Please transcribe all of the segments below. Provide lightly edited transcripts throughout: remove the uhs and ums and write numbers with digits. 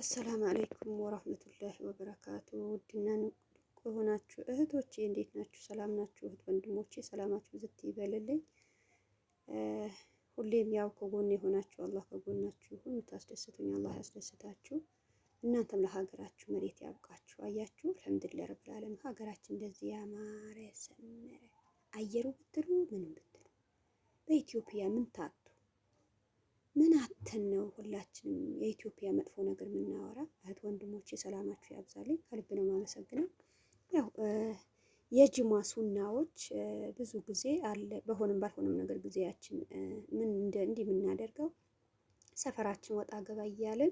السلام عليكم ورحمة الله وبركاته። ውድና ንቁ የሆናችሁ እህቶቼ እንዴት ናችሁ? ሰላም ናችሁ? እህት ወንድሞቼ ሰላማችሁ ብዝት ይበልልኝ። ሁሌም ያው ከጎን የሆናችሁ አላህ ከጎናችሁ ይሁን። የምታስደስቱኝ አላህ ያስደስታችሁ። እናንተም ለሀገራችሁ መሬት ያብቃችሁ። አያችሁ፣ الحمد لله رب العالمين ሀገራችን እንደዚህ ያማረ ሰመረ አየሩ ብትሉ ምንም ብትሉ በኢትዮጵያ ምን ታጡ ምን አተን ነው? ሁላችንም የኢትዮጵያ መጥፎ ነገር የምናወራ። እህት ወንድሞቼ ሰላማችሁ ያብዛልኝ። ከልብ ነው የማመሰግነው። ያው የጅማ ሱናዎች ብዙ ጊዜ አለ። በሆነም ባልሆነም ነገር ጊዜያችን ምን እንዲህ የምናደርገው ሰፈራችን ወጣ ገባ እያልን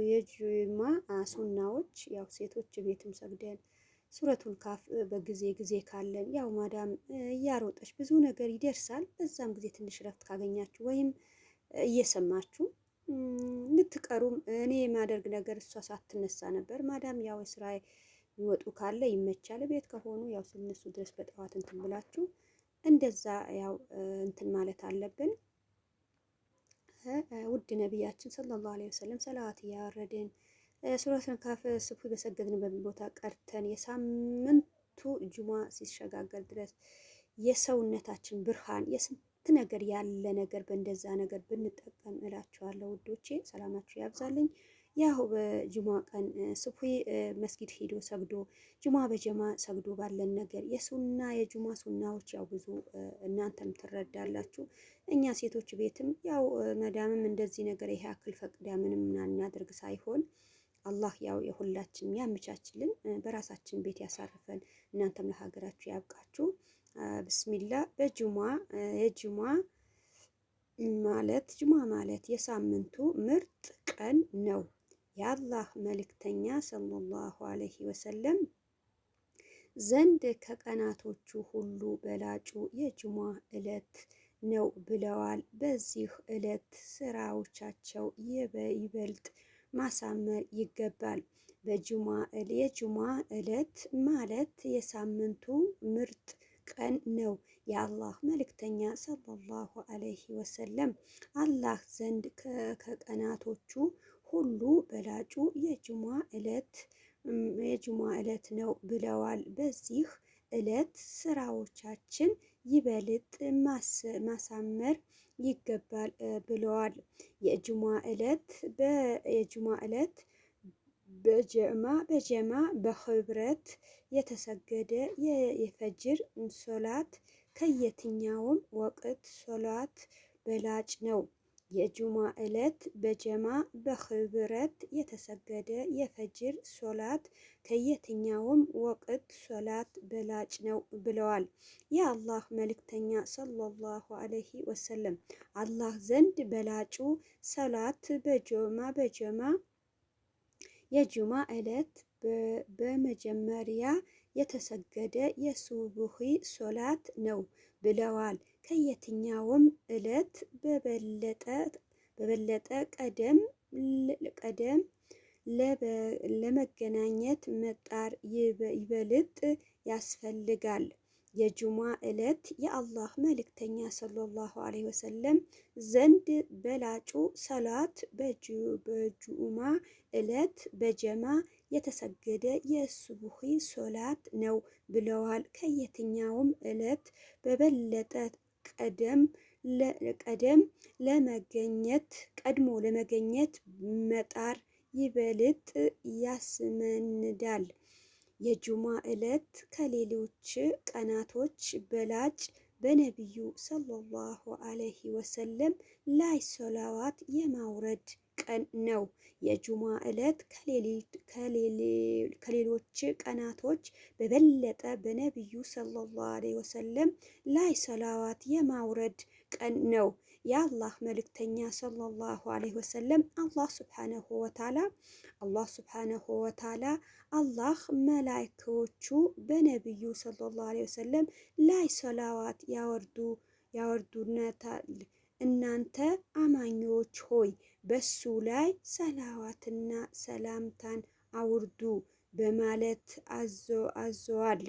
የጅማ ሱናዎች ያው ሴቶች ቤትም ሰግደን ሱረቱን ካፍ በጊዜ ጊዜ ካለን ያው ማዳም እያሮጠች ብዙ ነገር ይደርሳል። በዛም ጊዜ ትንሽ ረፍት ካገኛችሁ ወይም እየሰማችሁ ልትቀሩም እኔ የማደርግ ነገር እሷ ሳትነሳ ነበር። ማዳም ያው ስራ ይወጡ ካለ ይመቻል። ቤት ከሆኑ ያው ስነሱ ድረስ በጠዋት እንትን ብላችሁ እንደዛ ያው እንትን ማለት አለብን። ውድ ነቢያችን صلى الله عليه وسلم ሰላዋት እያወረድን ሱረቱን ካፍ ስፉ በሰገድንበት ቦታ ቀርተን የሳምንቱ ጁማ ሲሸጋገር ድረስ የሰውነታችን ብርሃን የስንት ነገር ያለ ነገር በእንደዛ ነገር ብንጠቀም እላችኋለሁ ውዶቼ። ሰላማችሁ ያብዛልኝ። ያው በጁማ ቀን ስፉ መስጊድ ሄዶ ሰግዶ ጁማ በጀማ ሰግዶ ባለን ነገር የሱና የጁማ ሱናዎች ያው ብዙ እናንተም ትረዳላችሁ። እኛ ሴቶች ቤትም ያው መዳምም እንደዚህ ነገር ይሄ አክል ፈቅዳ ምንም እናድርግ ሳይሆን አላህ ያው የሁላችንም ያመቻችልን፣ በራሳችን ቤት ያሳርፈን። እናንተም ለሀገራችሁ ያብቃችሁ። ብስሚላ በጁማ የጁማ ማለት ጁማ ማለት የሳምንቱ ምርጥ ቀን ነው። የአላህ መልእክተኛ ሰለላሁ ዐለይሂ ወሰለም ዘንድ ከቀናቶቹ ሁሉ በላጩ የጁማ ዕለት ነው ብለዋል። በዚህ ዕለት ስራዎቻቸው ይበልጥ ማሳመር ይገባል። የጁማ ዕለት ማለት የሳምንቱ ምርጥ ቀን ነው። የአላህ መልእክተኛ ሰለላሁ ዐለይሂ ወሰለም አላህ ዘንድ ከቀናቶቹ ሁሉ በላጩ የጁማ ዕለት ነው ብለዋል። በዚህ ዕለት ስራዎቻችን ይበልጥ ማሳመር ይገባል ብለዋል። የጁማ ዕለት በጀማ በህብረት የተሰገደ የፈጅር ሶላት ከየትኛውም ወቅት ሶላት በላጭ ነው። የጁማ ዕለት በጀማ በህብረት የተሰገደ የፈጅር ሶላት ከየትኛውም ወቅት ሶላት በላጭ ነው ብለዋል የአላህ መልእክተኛ ሰለላሁ ዐለይሂ ወሰለም። አላህ ዘንድ በላጩ ሶላት በጀማ የጁማ ዕለት በመጀመሪያ የተሰገደ የሱብሂ ሶላት ነው ብለዋል። ከየትኛውም ዕለት በበለጠ ቀደም ለመገናኘት መጣር ይበልጥ ያስፈልጋል። የጁማ ዕለት የአላህ መልእክተኛ ሰለላሁ ዐለይሂ ወሰለም ዘንድ በላጩ ሰላት በጁማ ዕለት በጀማ የተሰገደ የሱብሂ ሶላት ነው ብለዋል። ከየትኛውም ዕለት በበለጠ ቀደም ለመገኘት ቀድሞ ለመገኘት መጣር ይበልጥ ያስመንዳል። የጁማ ዕለት ከሌሎች ቀናቶች በላጭ በነቢዩ ሰለላሁ ዐለይሂ ወሰለም ላይ ሶላዋት የማውረድ ቀን ነው። የጁማ ዕለት ከሌሎች ቀናቶች በበለጠ በነቢዩ ሰለላሁ ዐለይሂ ወሰለም ላይ ሰላዋት የማውረድ ቀን ነው። የአላህ መልእክተኛ ሰለላሁ ዐለይሂ ወሰለም አላህ ሱብሓነሁ ወተዓላ አላህ መላኢካዎቹ በነቢዩ ሰለላሁ ዐለይሂ ወሰለም ላይ ሰላዋት ያወርዱነታል። እናንተ አማኞች ሆይ፣ በሱ ላይ ሰላዋትና ሰላምታን አውርዱ በማለት አዘዋል።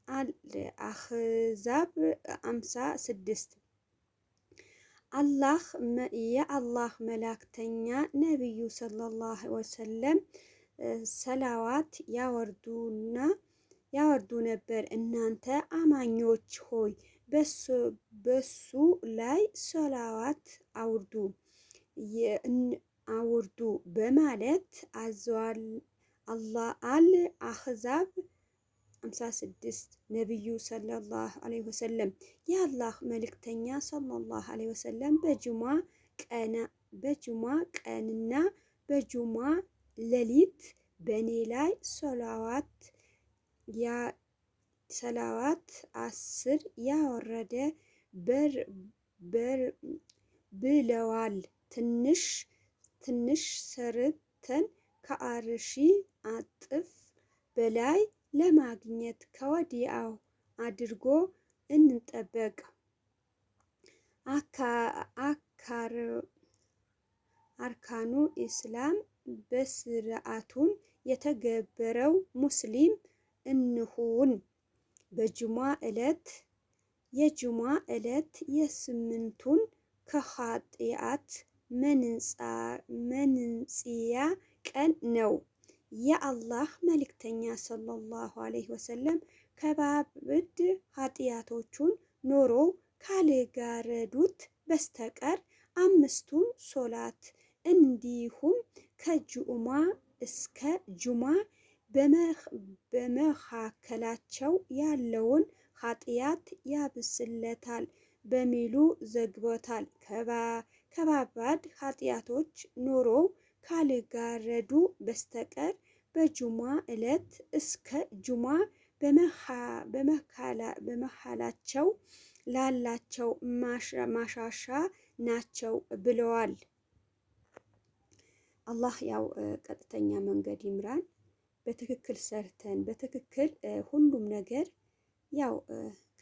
አል አህዛብ 56። አላህ የአላህ መላእክተኛ ነቢዩ ሰለላሁ ዐለይሂ ወሰለም ሰላዋት ያወርዱና ያወርዱ ነበር። እናንተ አማኞች ሆይ በሱ ላይ ሰላዋት አውርዱ አውርዱ በማለት አዘዋል። አላህ አል አህዛብ 56። ነቢዩ ሰለላሁ ዐለይሂ ወሰለም የአላህ መልእክተኛ ሰለላሁ ዐለይሂ ወሰለም በጁማ ቀንና በጁማ ሌሊት በእኔ ላይ ሰላዋት 10 ያወረደ ብለዋል። ትንሽ ትንሽ ሰርተን ከአርሺ አጥፍ በላይ ለማግኘት ከወዲያው አድርጎ እንጠበቅ። አርካኑ ኢስላም በስርዓቱን የተገበረው ሙስሊም እንሁን። በጁማ ዕለት የጁማ ዕለት የስምንቱን ከኃጢአት መንጽያ ቀን ነው። የአላህ መልእክተኛ ሰለላሁ ዐለይሂ ወሰለም ከባብድ ኃጢአቶቹን ኖሮ ካልጋረዱት በስተቀር አምስቱን ሶላት እንዲሁም ከጁማ እስከ ጁማ በመካከላቸው ያለውን ኃጢአት ያብስለታል በሚሉ ዘግቦታል። ከባባድ ኃጢአቶች ኖሮ ካልጋረዱ በስተቀር በጁማ ዕለት እስከ ጁማ በመካላቸው ላላቸው ማሻሻ ናቸው ብለዋል። አላህ ያው ቀጥተኛ መንገድ ይምራን። በትክክል ሰርተን በትክክል ሁሉም ነገር ያው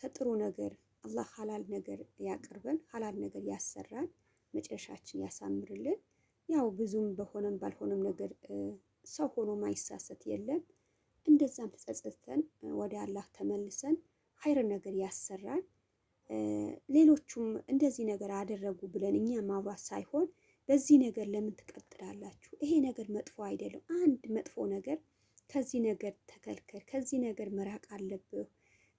ከጥሩ ነገር አላህ ሀላል ነገር ያቅርበን፣ ሀላል ነገር ያሰራን፣ መጨረሻችን ያሳምርልን። ያው ብዙም በሆነም ባልሆነም ነገር ሰው ሆኖ ማይሳሰት የለም። እንደዛም ተጸጽተን ወደ አላህ ተመልሰን ኸይር ነገር ያሰራን። ሌሎቹም እንደዚህ ነገር አደረጉ ብለን እኛ ማውራት ሳይሆን በዚህ ነገር ለምን ትቀጥላላችሁ? ይሄ ነገር መጥፎ አይደለም። አንድ መጥፎ ነገር ከዚህ ነገር ተከልከል፣ ከዚህ ነገር መራቅ አለብህ።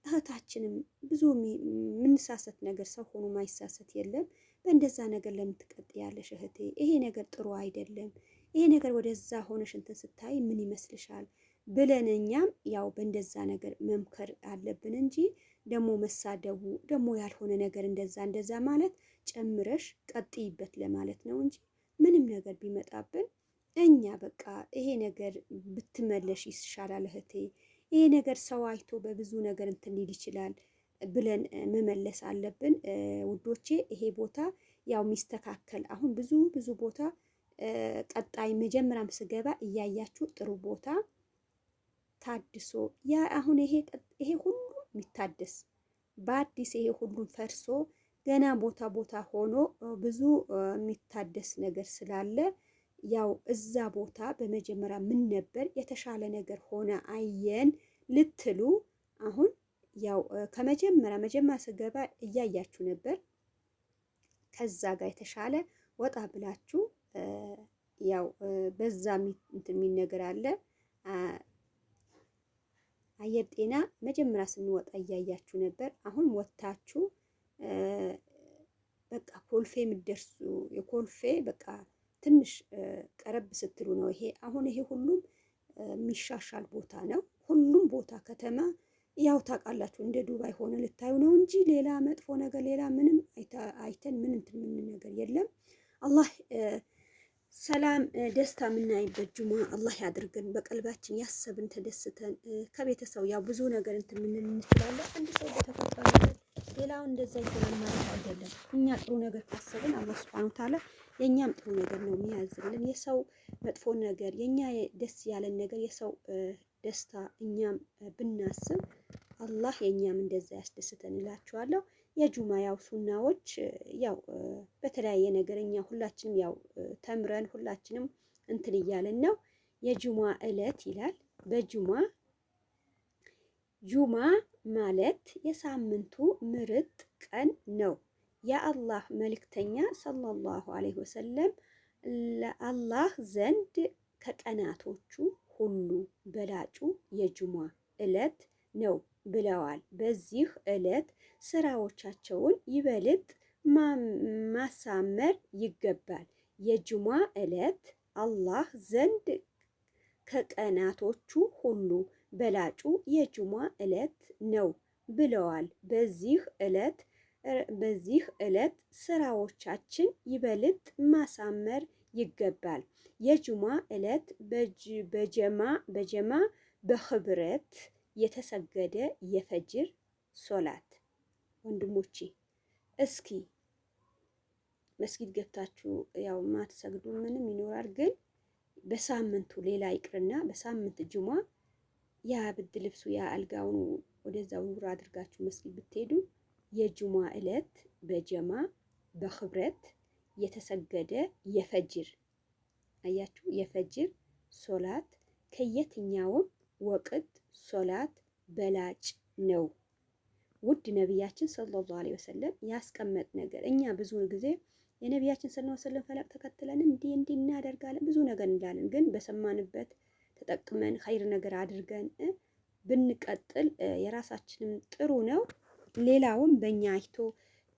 እህታችንም ብዙ የምንሳሰት ነገር ሰው ሆኖ ማይሳሰት የለም። በእንደዛ ነገር ለምን ትቀጥያለሽ እህቴ? ይሄ ነገር ጥሩ አይደለም። ይሄ ነገር ወደዛ ሆነሽ እንትን ስታይ ምን ይመስልሻል? ብለን እኛም ያው በእንደዛ ነገር መምከር አለብን እንጂ ደግሞ መሳደቡ ደግሞ ያልሆነ ነገር እንደዛ እንደዛ ማለት ጨምረሽ ቀጥይበት ለማለት ነው እንጂ ምንም ነገር ቢመጣብን እኛ በቃ ይሄ ነገር ብትመለሽ ይሻላል እህቴ፣ ይሄ ነገር ሰው አይቶ በብዙ ነገር እንትን ሊል ይችላል ብለን መመለስ አለብን ውዶቼ። ይሄ ቦታ ያው የሚስተካከል አሁን ብዙ ብዙ ቦታ ቀጣይ መጀመሪያም ስገባ እያያችሁ ጥሩ ቦታ ታድሶ ያ አሁን ይሄ ሁሉ የሚታደስ በአዲስ ይሄ ሁሉም ፈርሶ ገና ቦታ ቦታ ሆኖ ብዙ የሚታደስ ነገር ስላለ ያው እዛ ቦታ በመጀመሪያ ምን ነበር የተሻለ ነገር ሆነ አየን ልትሉ አሁን ያው ከመጀመሪያ መጀመሪያ ስገባ እያያችሁ ነበር። ከዛ ጋር የተሻለ ወጣ ብላችሁ ያው በዛ እንትን የሚል ነገር አለ። አየር ጤና መጀመሪያ ስንወጣ እያያችሁ ነበር። አሁን ወጥታችሁ በቃ ኮልፌ የምትደርሱ የኮልፌ በቃ ትንሽ ቀረብ ስትሉ ነው። ይሄ አሁን ይሄ ሁሉም የሚሻሻል ቦታ ነው። ሁሉም ቦታ ከተማ ያው ታውቃላችሁ እንደ ዱባይ ሆነ ልታዩ ነው እንጂ ሌላ መጥፎ ነገር ሌላ ምንም አይተን ምን እንትን ምን ነገር የለም። አላህ ሰላም ደስታ የምናይበት ጁማ አላህ ያድርገን። በቀልባችን ያሰብን ተደስተን ከቤተሰብ ያው ብዙ ነገር እንትን ምን እንችላለን። አንድ ሰው በተፈጠረ ነገር ሌላው እንደዛ ይሆናል ማለት አይደለም። እኛ ጥሩ ነገር ካሰብን አላህ ሱብሓነሁ ወተዓላ የእኛም ጥሩ ነገር ነው የሚያዝልን። የሰው መጥፎ ነገር የእኛ ደስ ያለን ነገር የሰው ደስታ እኛም ብናስብ አላህ የእኛም እንደዛ ያስደስተን እላችኋለሁ። የጁማ ያው ሱናዎች ያው በተለያየ ነገር እኛ ሁላችንም ያው ተምረን ሁላችንም እንትን እያለን ነው። የጁማ እለት ይላል። በጁማ ጁማ ማለት የሳምንቱ ምርጥ ቀን ነው። የአላህ መልእክተኛ ሰለላሁ ዐለይሂ ወሰለም ለአላህ ዘንድ ከቀናቶቹ ሁሉ በላጩ የጁማ ዕለት ነው ብለዋል። በዚህ ዕለት ስራዎቻቸውን ይበልጥ ማሳመር ይገባል። የጁማ ዕለት አላህ ዘንድ ከቀናቶቹ ሁሉ በላጩ የጁማ ዕለት ነው ብለዋል። በዚህ ዕለት ስራዎቻችን ይበልጥ ማሳመር ይገባል። የጁማ ዕለት በጀማ በህብረት የተሰገደ የፈጅር ሶላት። ወንድሞቼ፣ እስኪ መስጊድ ገብታችሁ ያው ማትሰግዱ ምንም ይኖራል፣ ግን በሳምንቱ ሌላ ይቅርና በሳምንት ጁማ ያ ብርድ ልብሱ ያ አልጋውን ወደዛ ውር አድርጋችሁ መስጊድ ብትሄዱ የጁማ ዕለት በጀማ በህብረት የተሰገደ የፈጅር፣ አያችሁ፣ የፈጅር ሶላት ከየትኛውም ወቅት ሶላት በላጭ ነው። ውድ ነቢያችን ሰለላሁ ዐለይሂ ወሰለም ያስቀመጥ ነገር እኛ ብዙ ጊዜ የነቢያችን ሰለላሁ ዐለይሂ ወሰለም ፈለግ ተከትለን እንዲህ እንዲህ እናደርጋለን፣ ብዙ ነገር እንላለን። ግን በሰማንበት ተጠቅመን ኸይር ነገር አድርገን ብንቀጥል የራሳችንም ጥሩ ነው። ሌላውም በእኛ አይቶ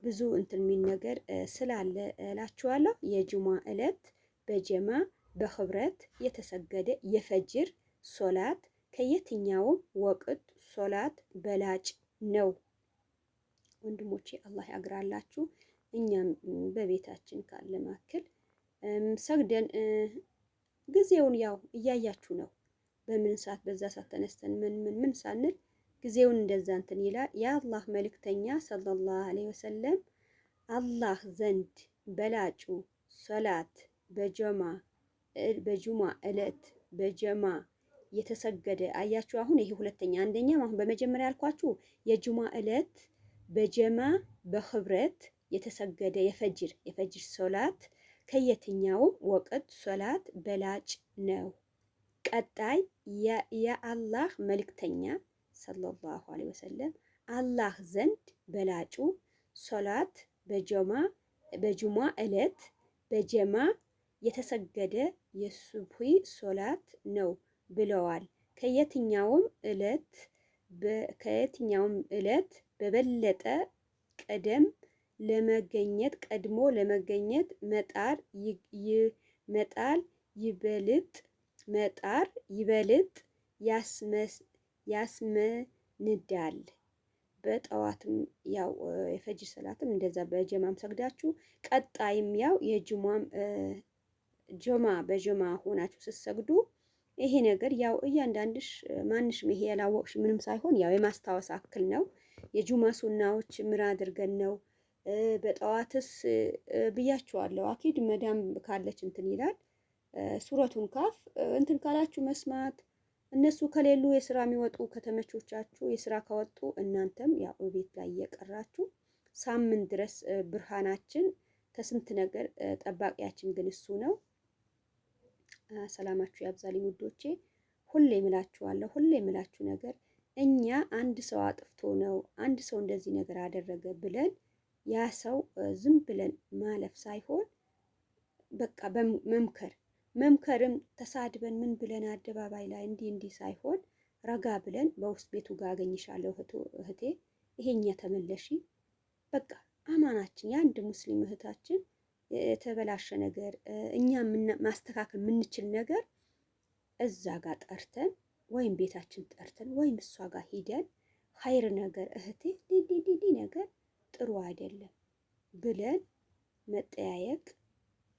ብዙ እንትን የሚል ነገር ስላለ እላችኋለሁ። የጁማ ዕለት በጀማ በህብረት የተሰገደ የፈጅር ሶላት ከየትኛውም ወቅት ሶላት በላጭ ነው። ወንድሞቼ፣ አላህ ያግራላችሁ። እኛም በቤታችን ካለ ማክል ሰግደን ጊዜውን ያው እያያችሁ ነው። በምን ሰዓት በዛ ሰዓት ተነስተን ምን ምን ምን ሳንል ጊዜውን እንደዛ እንትን ይላል። የአላህ መልእክተኛ ሰለላሁ ዐለይሂ ወሰለም አላህ ዘንድ በላጩ ሶላት በጁማ ዕለት በጀማ የተሰገደ፣ አያችሁ። አሁን ይሄ ሁለተኛ፣ አንደኛ አሁን በመጀመሪያ ያልኳችሁ የጁማ ዕለት በጀማ በህብረት የተሰገደ የፈጅር ሶላት ከየትኛውም ወቅት ሶላት በላጭ ነው። ቀጣይ የአላህ መልእክተኛ ሰለላሁ ዐለይሂ ወሰለም አላህ ዘንድ በላጩ ሶላት በጁማ ዕለት በጀማ የተሰገደ የሱብሂ ሶላት ነው ብለዋል። ከየትኛውም ዕለት በበለጠ ቀደም ለመገኘት ቀድሞ ለመገኘት መጣር ይበልጥ መጣር ይበልጥ ያስመንዳል። በጠዋትም ያው የፈጅር ሰላትም እንደዛ በጀማም ሰግዳችሁ ቀጣይም ያው የጁማም ጀማ በጀማ ሆናችሁ ስትሰግዱ ይሄ ነገር ያው እያንዳንድሽ ማንሽም ይሄ ያላወቅሽ ምንም ሳይሆን ያው የማስታወስ አክል ነው። የጁማ ሱናዎች ምን አድርገን ነው? በጠዋትስ ብያችኋለሁ። አኪድ መዳም ካለች እንትን ይላል። ሱረቱን ካፍ እንትን ካላችሁ መስማት፣ እነሱ ከሌሉ የስራ የሚወጡ ከተመቾቻችሁ የስራ ከወጡ እናንተም ያው ቤት ላይ እየቀራችሁ ሳምንት ድረስ ብርሃናችን ከስንት ነገር ጠባቂያችን ግን እሱ ነው። ሰላማችሁ ያብዛልኝ ውዶቼ። ሁሌ እምላችኋለሁ፣ ሁሌ እምላችሁ ነገር እኛ አንድ ሰው አጥፍቶ ነው፣ አንድ ሰው እንደዚህ ነገር አደረገ ብለን ያ ሰው ዝም ብለን ማለፍ ሳይሆን በቃ መምከር፣ መምከርም ተሳድበን ምን ብለን አደባባይ ላይ እንዲህ እንዲህ ሳይሆን ረጋ ብለን በውስጥ ቤቱ ጋር አገኝሻለሁ እህቴ፣ ይሄኛ ተመለሺ፣ በቃ አማናችን የአንድ ሙስሊም እህታችን የተበላሸ ነገር እኛ ማስተካከል የምንችል ነገር እዛ ጋር ጠርተን ወይም ቤታችን ጠርተን ወይም እሷ ጋር ሂደን ኸይር ነገር እህቴ ዲዲ ነገር ጥሩ አይደለም ብለን መጠያየቅ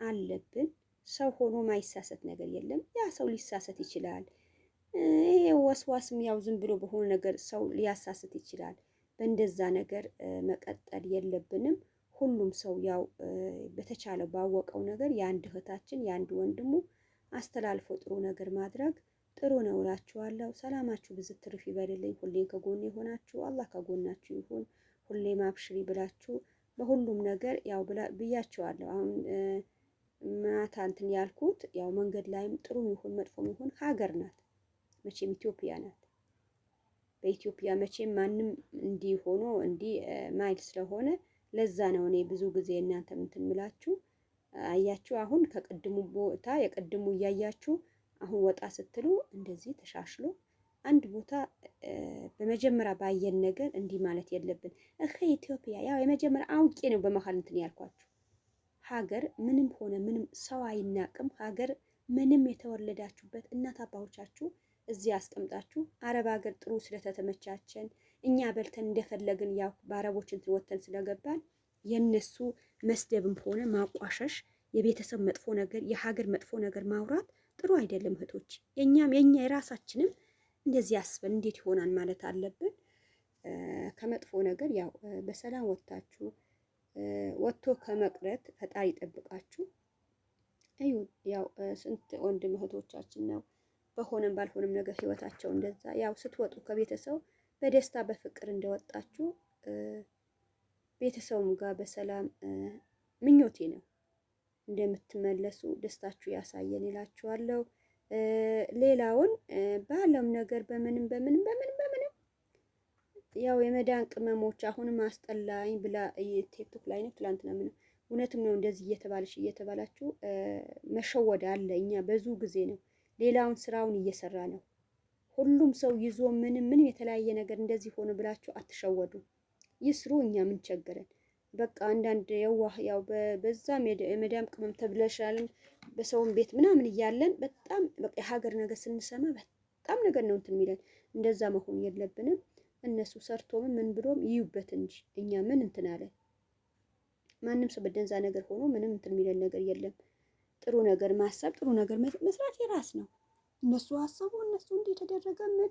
አለብን። ሰው ሆኖ ማይሳሰት ነገር የለም። ያ ሰው ሊሳሰት ይችላል። ይሄ ወስዋስም ያው ዝም ብሎ በሆነ ነገር ሰው ሊያሳስት ይችላል። በእንደዛ ነገር መቀጠል የለብንም። ሁሉም ሰው ያው በተቻለው ባወቀው ነገር የአንድ እህታችን የአንድ ወንድሙ አስተላልፎ ጥሩ ነገር ማድረግ ጥሩ ነው እላችኋለሁ። ሰላማችሁ ብዝት ትርፍ ይበልልኝ። ሁሌም ከጎኔ የሆናችሁ አላህ ከጎናችሁ ይሁን። ሁሌም አብሽሪ ብላችሁ በሁሉም ነገር ያው ብያችኋለሁ። አሁን ማታ እንትን ያልኩት ያው መንገድ ላይም ጥሩ ይሁን መጥፎም ይሁን ሀገር ናት፣ መቼም ኢትዮጵያ ናት። በኢትዮጵያ መቼም ማንም እንዲህ ሆኖ እንዲህ ማይል ስለሆነ ለዛ ነው እኔ ብዙ ጊዜ እናንተ እንትን ምላችሁ። አያችሁ፣ አሁን ከቅድሙ ቦታ የቅድሙ እያያችሁ አሁን ወጣ ስትሉ እንደዚህ ተሻሽሎ አንድ ቦታ በመጀመሪያ ባየን ነገር እንዲህ ማለት የለብን። እህ ኢትዮጵያ ያው የመጀመሪያ አውቄ ነው በመሀል እንትን ያልኳችሁ። ሀገር ምንም ሆነ ምንም ሰው አይናቅም። ሀገር ምንም የተወለዳችሁበት እናት አባቶቻችሁ እዚህ አስቀምጣችሁ አረብ ሀገር ጥሩ ስለተተመቻቸን እኛ በልተን እንደፈለግን ያው በአረቦች እንትን ወተን ስለገባን የነሱ መስደብም ሆነ ማቋሸሽ፣ የቤተሰብ መጥፎ ነገር፣ የሀገር መጥፎ ነገር ማውራት ጥሩ አይደለም እህቶች። የኛም የኛ የራሳችንም እንደዚህ አስበን እንዴት ይሆናል ማለት አለብን። ከመጥፎ ነገር ያው በሰላም ወጥታችሁ ወጥቶ ከመቅረት ፈጣሪ ይጠብቃችሁ። እዩ ያው ስንት ወንድም እህቶቻችን ነው በሆነም ባልሆነም ነገር ህይወታቸው እንደዛ ያው ስትወጡ ከቤተሰብ በደስታ በፍቅር እንደወጣችሁ ቤተሰቡም ጋር በሰላም ምኞቴ ነው እንደምትመለሱ ደስታችሁ ያሳየን ይላችኋለሁ። ሌላውን ባለም ነገር በምንም በምንም በምንም በምንም ያው የመዳን ቅመሞች አሁንም አስጠላኝ ብላ ቲክቶክ ላይ ነው ትላንትና ምን እውነትም ነው እንደዚህ እየተባለሽ እየተባላችሁ መሸወድ አለ። እኛ ብዙ ጊዜ ነው ሌላውን ስራውን እየሰራ ነው። ሁሉም ሰው ይዞ ምንም ምንም የተለያየ ነገር እንደዚህ ሆነ ብላችሁ አትሸወዱ። ይስሩ፣ እኛ ምን ቸገረን? በቃ አንዳንድ የዋህ ያው በዛም የመዳም ቅመም ተብለሻልም በሰውም ቤት ምናምን እያለን በጣም በቃ የሀገር ነገር ስንሰማ በጣም ነገር ነው እንትን የሚለን። እንደዛ መሆን የለብንም። እነሱ ሰርቶም ምን ብሎም ይዩበት እንጂ እኛ ምን እንትን አለን። ማንም ሰው በደንዛ ነገር ሆኖ ምንም እንትን የሚለን ነገር የለም። ጥሩ ነገር ማሰብ ጥሩ ነገር መስራት የራስ ነው። እነሱ አሰቡ፣ እነሱ እንዲህ የተደረገ ምን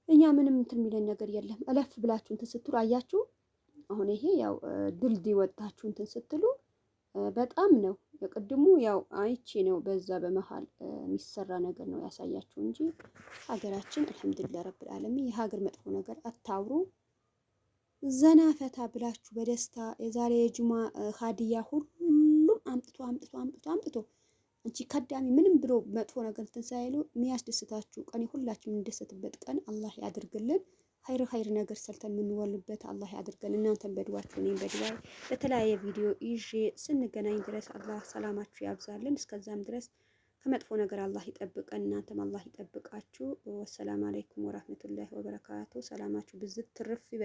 እኛ ምንም እንትን የሚለን ነገር የለም። እለፍ ብላችሁ እንትን ስትሉ አያችሁ። አሁን ይሄ ያው ድልድይ ወጣችሁ እንትን ስትሉ በጣም ነው የቅድሙ ያው አይቼ ነው በዛ በመሃል የሚሰራ ነገር ነው ያሳያችሁ እንጂ ሀገራችን አልሐምዱሊላህ ረብል ዓለሚን የሀገር መጥፎ ነገር አታውሩ። ዘና ፈታ ብላችሁ በደስታ የዛሬ የጁማ ሀዲያ ሁሉም አምጥቶ አምጥቶ አምጥቶ አምጥቶ አንቺ ከዳሚ ምንም ብሎ መጥፎ ነገር እንትን ሳይሉ የሚያስደስታችሁ ቀን ሁላችን የምንደሰትበት ቀን አላህ ያድርግልን። ኸይር ኸይር ነገር ሰርተን የምንወልበት አላህ ያድርገን። እናንተን በድዋችሁ እኔም በድዋይ በተለያየ ቪዲዮ ይዤ ስንገናኝ ድረስ አላህ ሰላማችሁ ያብዛልን። እስከዛም ድረስ ከመጥፎ ነገር አላህ ይጠብቀን፣ እናንተም አላህ ይጠብቃችሁ። ወሰላም አለይኩም ወራህመቱላሂ ወበረካቱ። ሰላማችሁ ብዝት ትርፍ ይበል።